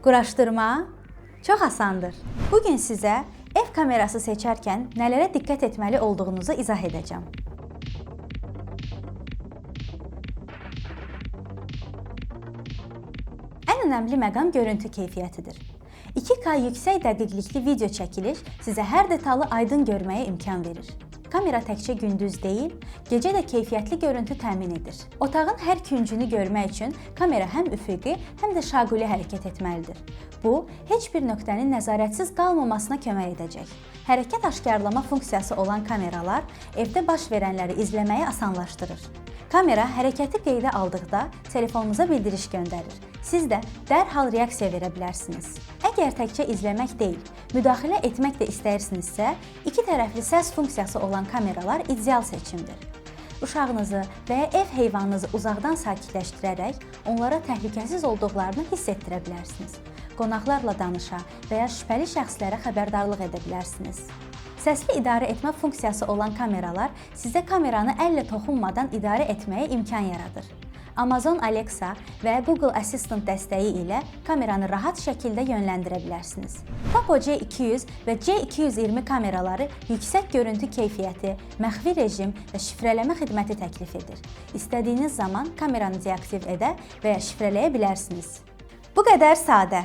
Quraşdırma çox asandır. Bugün sizə ev kamerası seçərkən nələrə diqqət etməli olduğunuzu izah edəcəm. Ən önəmli məqam görüntü keyfiyyətidir. 2K yüksək dəqiqlikli video çəkiliş sizə hər detalı aydın görməyə imkan verir. Kamera təkcə gündüz deyil, gecə də keyfiyyətli görüntü təmin edir. Otağın hər küncünü görmək üçün kamera həm üfüqi, həm də şaquli hərəkət etməlidir. Bu, heç bir nöqtənin nəzarətsiz qalmamasına kömək edəcək. Hərəkət aşkarlama funksiyası olan kameralar evdə baş verənləri izləməyi asanlaşdırır. Kamera hərəkəti qeydə aldıqda telefonunuza bildiriş göndərir. Siz də dərhal reaksiya verə bilərsiniz. Əgər təkcə izləmək deyil, müdaxilə etmək də istəyirsinizsə, iki tərəfli səs funksiyası olan kameralar ideal seçimdir. Uşağınızı və ya ev heyvanınızı uzaqdan sakitləşdirərək onlara təhlükəsiz olduqlarını hiss etdirə bilərsiniz. Qonaqlarla danışa və ya şübhəli şəxslərə xəbərdarlıq edə bilərsiniz. Səsli idarə etmə funksiyası olan kameralar sizə kameranı əllə toxunmadan idarə etməyə imkan yaradır. Amazon Alexa və Google Assistant dəstəyi ilə kameranı rahat şəkildə yönləndirə bilərsiniz. Tapo C200 və C220 kameraları yüksək görüntü keyfiyyəti, məxfi rejim və şifrələmə xidməti təklif edir. İstədiyiniz zaman kameranı deaktiv edə və ya şifrələyə bilərsiniz. Bu qədər sadə.